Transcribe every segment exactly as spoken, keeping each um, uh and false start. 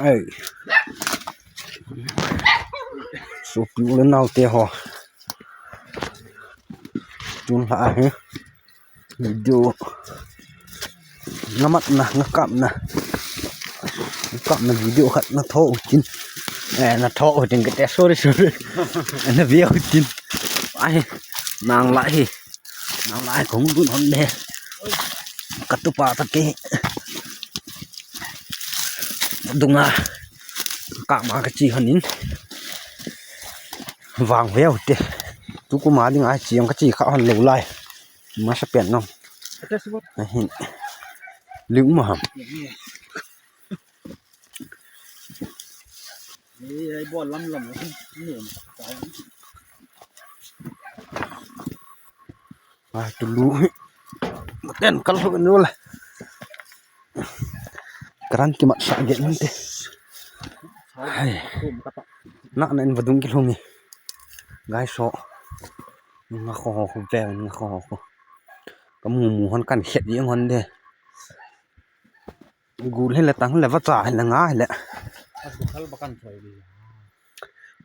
Ai. Sopi u le nao te ho. Tun lha hi. Video. Nga matna, nga kapna. Nga kapna video khat na tho u tin. Eh, na tho u tin kate, sorry, sorry. Na view u tin. Ai, nang la hi. Nang la hi kong dun hon de. Ka tupa ta ke. Dunga. Ka ma ka chi hon in. Vang veu te. Tu ku ma ding ai chi ang ka chi kha hon lo lai. Masa pen nong. Ahin. Ling ma ham. Ei, ei, bol lam lam. Ah, tulu. Ten kal ho nu la. Karan ki mat sa ge nun te. Hai. Na na in vadung ki lhung ni. Guys, so. Nga kho ho khu ve, nga kho ho khu. Ka mu mu hon kan khet jeng hon de. Gul hi le tang le vacha hi le nga hi le.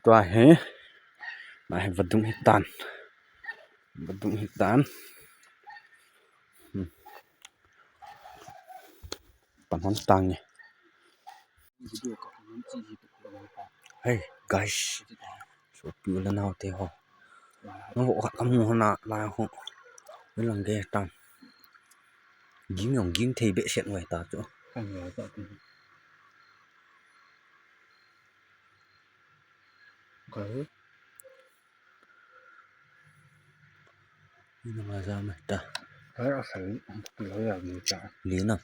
Tua hi. Na hi vadung hi tan. Vadung hi tan. Hmm. Pan hon tang ni. Hey, guys. Sopi u le nao te ho. Nga vo khat ka mu hon a la ho. Ni lang ge tang. Ging jong ging thei behseh ngai ta chu. Ka ngai ta chu. Ka he. Ni na ma za ma ta. Ka he a sai, ki lo ya ni ta. Li na.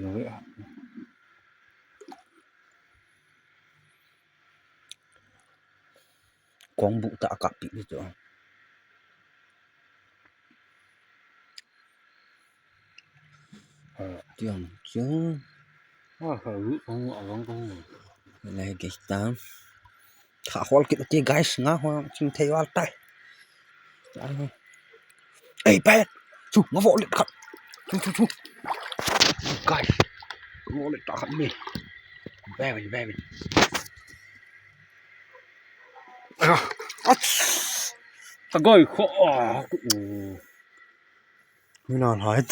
Lo ya. Kong bu ta kap pi ni chu. Tiang chu. Lai ke ta. Tha hol kit ti guys, nga ho chim thei wal tai. Ei, pe. Chu, nga vo let khat. Chu, chu, chu. Guys. Nga vo let ta khat ni. Ve vin, ve vin. Ach. Ta goi kho. Ah, ku. Mina lai.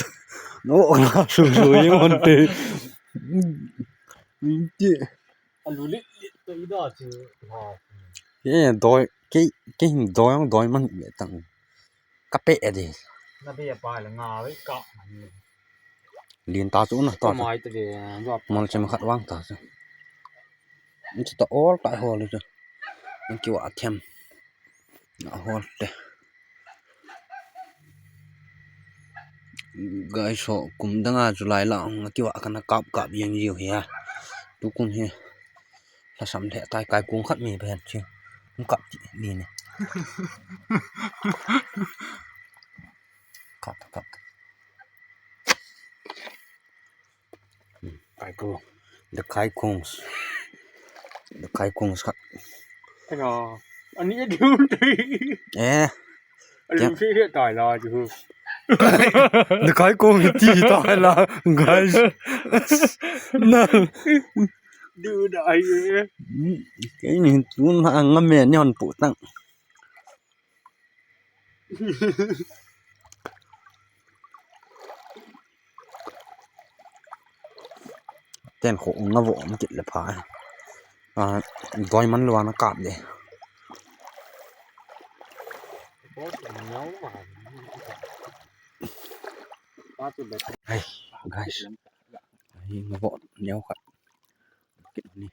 No, na su su ye mon te. Ti. Alu lit lit to ida chu. Ha. Ye doi, ke, ke hin doi ang doi man le tang. Ka pe e di. Na be pa le nga ve ka. Lin ta chu na ta. Mai te ve. Mal chem khat wang ta chu. Ni ta ol ta hol chu. Ni ki wa them. Na hol te. Guys, so kum danga July la nga ki wa kana kap kap yang jiu hi a. Tu kum hi. Lhasam lheh tai, kai kung khat mi pen chi. Hung kap ti ni ni. Kap, kap. Kai kung. The kai kungs. The kai kungs khat. Aya, ani a dun te. Eh. Alu se se tai la chu. The kai kung ti tai la, guys. Na. Du da ai e. Ke ni tun ha nga me ni hon pu tang. Ten kho nga vo na kit le pha. A, doi man lua na kap le. Hey, guys. Hey, nga vo neo khat. Kit ni.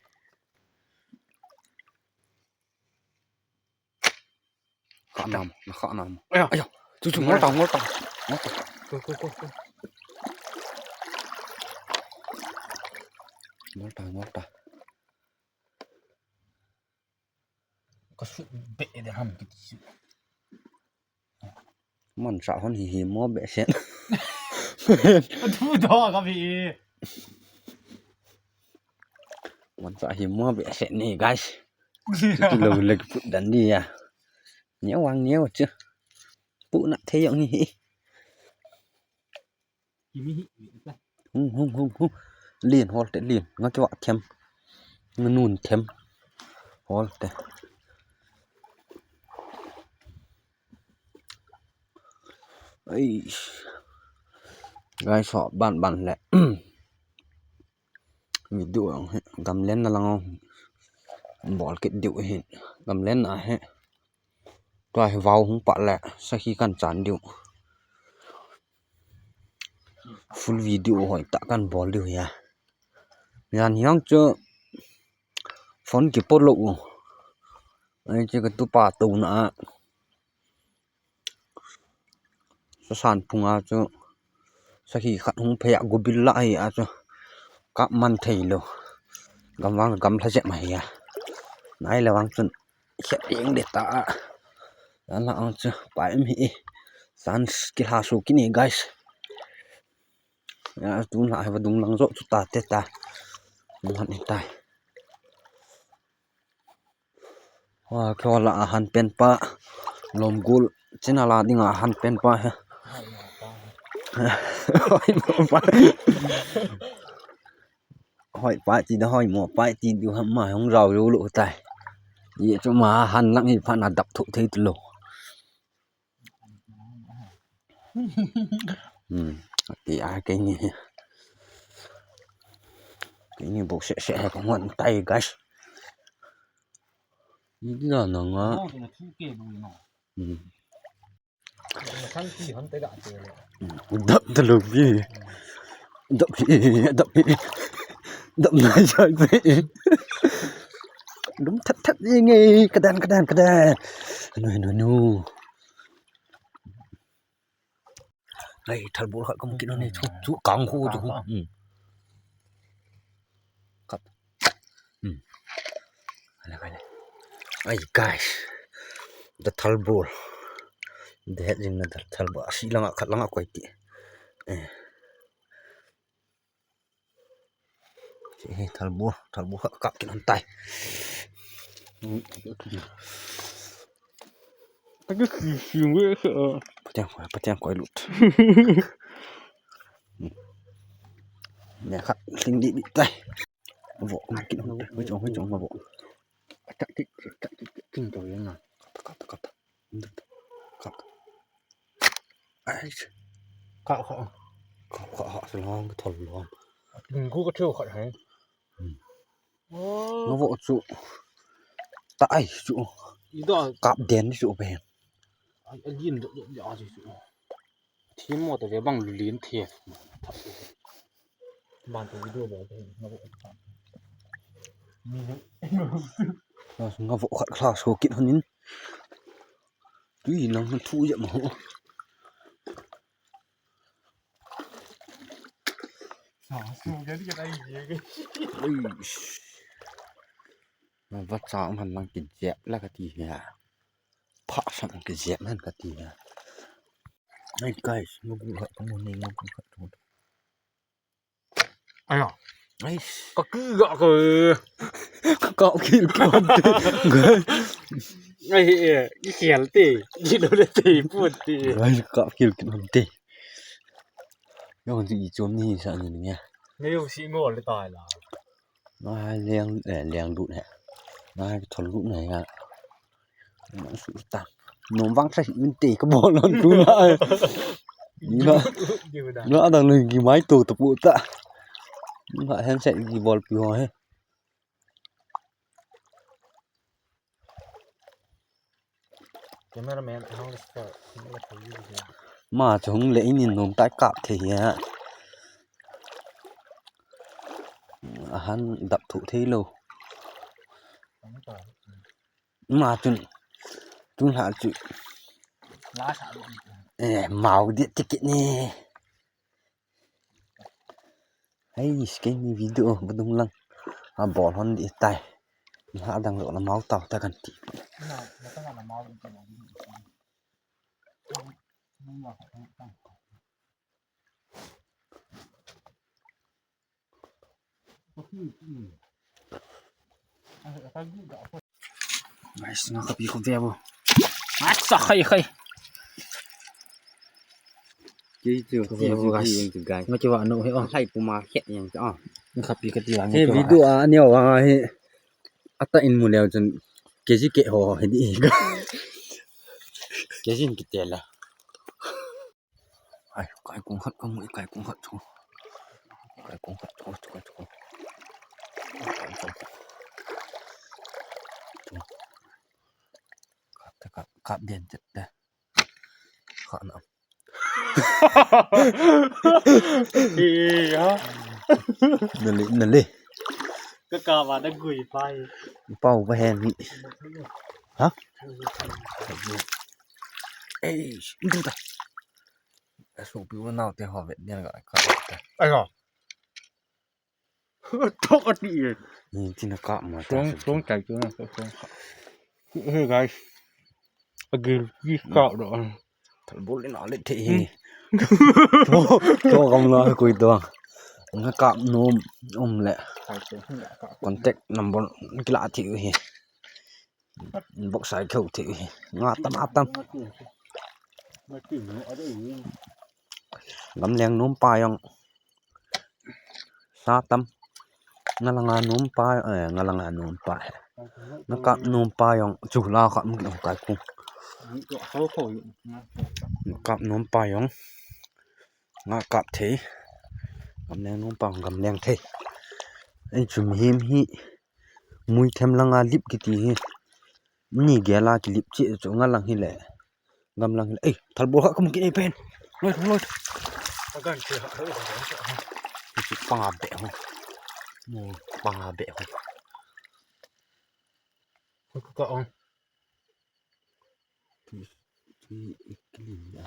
Kha nam, na kha nam. Aya. Aya. Chu chu ngol ta, ngol ta. Ngol ta. Ko, ko, ko, ko. Ngol ta, ngol ta. Ka su be de ham kiti su. Man sa hon hi hi mo be sen. Thu do ka bi. Man sa hi mo be sen ni, guys. Kilo le put dan dia. Neo wang neo chu. Pu na thei yong hi. Hung, hung, hung, hung. Lin hol te lin. Nga ki wa them. Nanun them. Hol te. Ai. Guys, so ban ban le. Video ang he. Gamlen na lang ang. Bol kit diu he. Gamlen na he. Tua hi vau hung pat le. Sakhi kan chan diu. Full video hoi ta kan bol diu ya. Yan hiang chu phone kipo lou u. Ai che ka tupa to na. Sasan phunga chu sakhi khat hung phei a gubil la hi a chu kap man thei lou. Gam vang gam lha jep ma hi a. Nai le vang chun khet eng de ta a. Yan la ang chu pa em hi. San ki lha su ki ni guys. Ya, tun la hi va dung lang jo chu ta te ta. Mun han tai. Wa, kho la a han pen pa. Lom gul. China la ding a han pen pa he. Hoi mo pa. Hoi pa ti da hoi mo pa ti du ham ma hung rau ru lu tai. Ye chu ma han lang hi pha na dap thu thei tu lo. Hmm. Ati a keini. Keini bou se se he ko ngon tai guys. Ni da na nga. Hmm. Dap da lo bi. Dap bi, dap bi. Dap na ja bi. Dum that that ye nge, kadan, kadan, kadan. Nu, nu, nu. Ai, thalbol khat kamu kit nai chu, chu kang khu chu. Hmm. Kap. Hmm. Ai, guys. The thalbol. The head in the thalbol. Si langa khat langa koi ti. Eh. Hi thalbol, thalbol kap kit nai tai. Pateng koi, pateng koi lut. Ne khat ling di di tai. Vo kit nai tai. Hoi chong, hoi chong ma vo. Kap kit, kap kit, kap kit to yang na. Kap, kap, kap. Kap. Ai. Kap, kap. Kap, kap, kap, se long, thol long. Gu ka theu khat hai. Hmm. Oh. Nga vo chu. Ta ai chu. Ida. Kap den chu pe. Ai, a lin do do ya chu. Thim mo ta ve bang lu lin the. Ban tu video ba te na bo. Ni. Nga vo khat kha so kit hanin. Tui nang thu ya mo. Sa su ga ni ka dai ye. Ui. Vacha man lang kijep la kati ya. Pha sang kijep man kati ya. Hey guys, ngabu khat kamu ni, ngabu khat kamu. Aya. Ai. Ka ki ga ka. Ka kap kil kil te. Ai, eh, i khial te. I lo le te, pu te. Ai, kap kil kil te. Yo, ji i chom ni sa ni ni. Nge yo si ngo le tai la. Ai, leng, eh, leng lut he. Ai, thol lut ne ya. Nang su ta. Nom vang sa hi min te ka bol lon tu na. Ni na. Diu da. Na dang lui gi mai to to pu ta. Na hen sa gi bol pi ho he. Cameraman, how is the, how is the video? Ma chung le in in nom tai kap the ya. A han dap thu thei lo. Ang ta. Ma chun, chun ha chu. La sa lo. Eh, mau di ticket ni. Hei, skin ni video, budung lang. A bol hon di tai. Ha dang lo na mau tau ta kan ti. Na, na ta na mau di tai. Guys, nga kapi ko ve bo. Asa khai khai. Kei chu ko ve bo guys. Nga kiwa no he o. Khai puma het yang chu o. Nga kapi kati la. He video a neo wa he. Ata in mu leu chun K G ke ho hi di. K G in kite la. Ai, kaikung khat ka mu, kaikung khat chu. Kaikung khat chu, chu, chu. Kap, kap, kap den chet te. Kha na. Ê, ha. Nale, nale. Ka kap a na gui pai. Pau ba hen ni. Ha? Ei, ndu ta. Asu pi wa nau te ho vet nian ga ka. Ai ho. Thok ati e. Ni tina kap ma ta. Song, song chai tu na, song kap. Hey guys. Agil ki kap do. Thal bol in ale the hi. Tho, tho kam na kui to. Nga kap nom um le. Contact number kila thi hi. Inbox ai kheu thi hi. Nga tam, nga tam. Gamleng nom pa jong. Sa tam. Nga langa nom pa, eh, nga langa nom pa. Nga kap nom pa jong chu la kha mu kai ku. Nga kap nom pa jong. Nga kap thei. Gamleng nom pa gamleng thei. Ei chu mihem hi. Mui them langa lip kiti hi. Ni gel a kilip chi chu nga lang hi le. Gam lang hi le. Ei, thal bol kha kum ki nei pen. Loi, loi. Agan che ha. Chu panga be ho. Mu panga be ho. Ka, ka, ka, on. Tui, tui kilin a.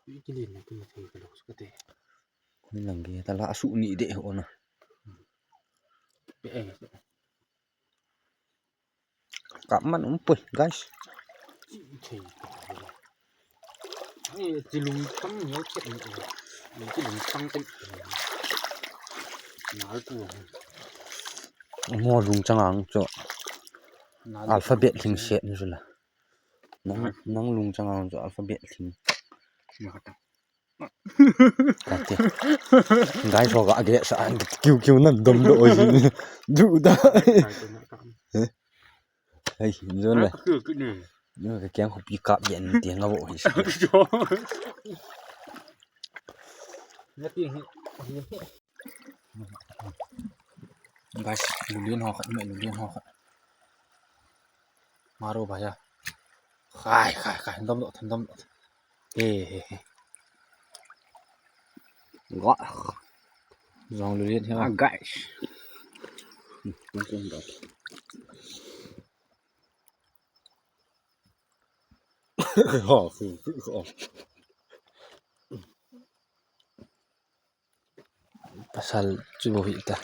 Tui kilin a, tui thei ka lo sukate. Ni lang ge, ta la su ni de ho na. Pe, eh. Kap man um pui, guys. Chi thei. Ni chi lungchang ni chet ni. Ni chi lungchang chen. Nal tu. Mo lungchang ang chu. Nal. Alphabet hing set ni chu la. Nang, nang lungchang ang chu alphabet hing. Nal ta. Kati. Guys, ho ga ge sa ang kiu kiu nan dom do oi. Du da. Nal ta, nal ta. Eh? Hei, John le. Ka kil kit ni. John ka kiang hopi kap yen ti nga vo hi. Nga ti hi. Guys, lulian ho khat, mai lulian ho khat. Maro bhaiya. Khai, khai, khai, dom lo, dom lo. He, he, he. Wah. Jong lulian he. Ah, guys. Pasal chu hi ta.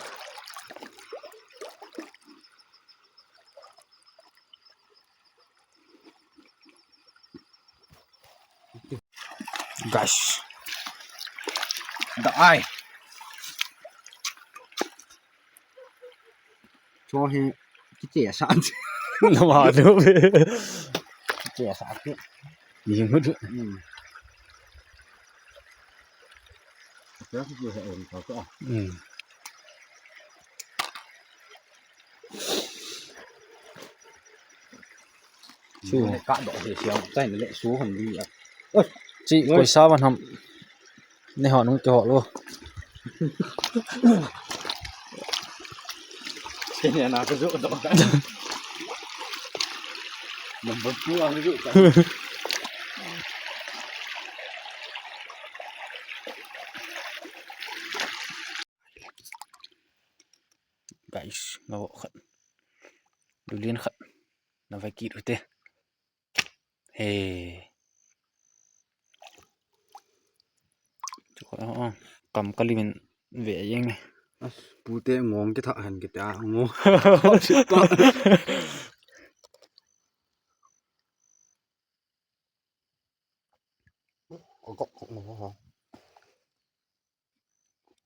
Guys. Da ai. Cho hi kiche sa. Nama du. Kiche sa ki. Ni mu du. Hmm. Kiche sa ki he en ko ko. Hmm. Su. Ka do he siang, tai le su hon di a. Oi, chi koi sa van ham. Nei ho nung kiho lo. Kenya na ka jo do ka. Number two ang jo ka. Guys, nga vo khat. Lulian khat. Na vai kit u te. He. Chu ko, oh, oh. Kam ka limin ve jeng ne. As, pute ngong kitha hen kiti a, ngong. Kok, kok, kok.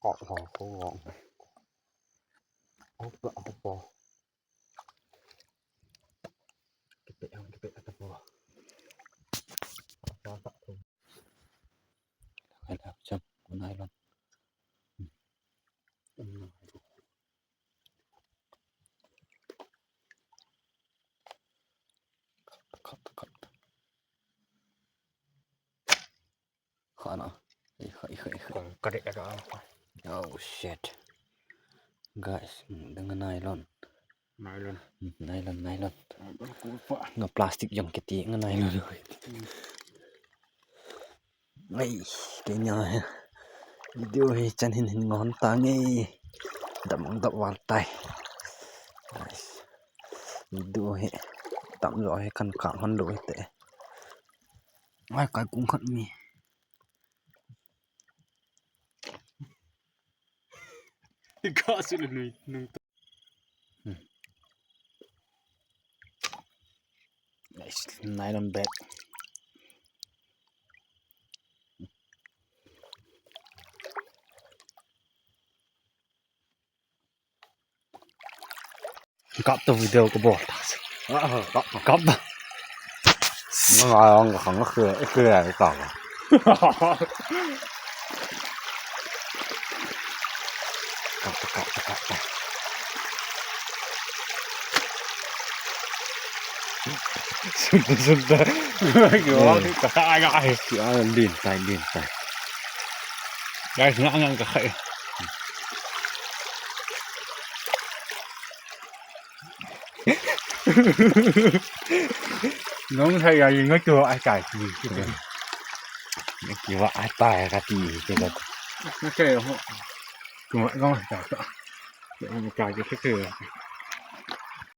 Kok, kok, kok. Kok, kok, kok. Kipeh ang, kipeh ang po. Kaya cham, kunai lang. Parit ka. Oh shit. Guys, hmm, dang nylon. Nylon. Hmm, nylon, nylon. Nylon kupa. Nga plastic jong kiti nga nylon. Hmm. Ngai, kei nia he. Video hi chan hin hin ngon ta nge. Dam ang dam val tai. Guys. Video hi. Tam jo hi kan kap hon lou hi te. Ai, kai kung khat mi. Ka su le nui, nui. Hmm. Nice, nylon bag. Kap to video ka bol. Ah, kap. Kap ta. Nga nga ang ka khang ka khre, khre ai ka. Kap ta, kap ta, kap ta. Sunta, sunta. Yo, hmm, ka sa ai ka ai. Ki ai din tai, din tai. Guys, nga nga ka khai. Nung thei ya ing tu ai kai ti. Nung ki wa ai tai ka ti ti ka. Nung thei ho. Tu nung thei ka. Nung kai ti ti.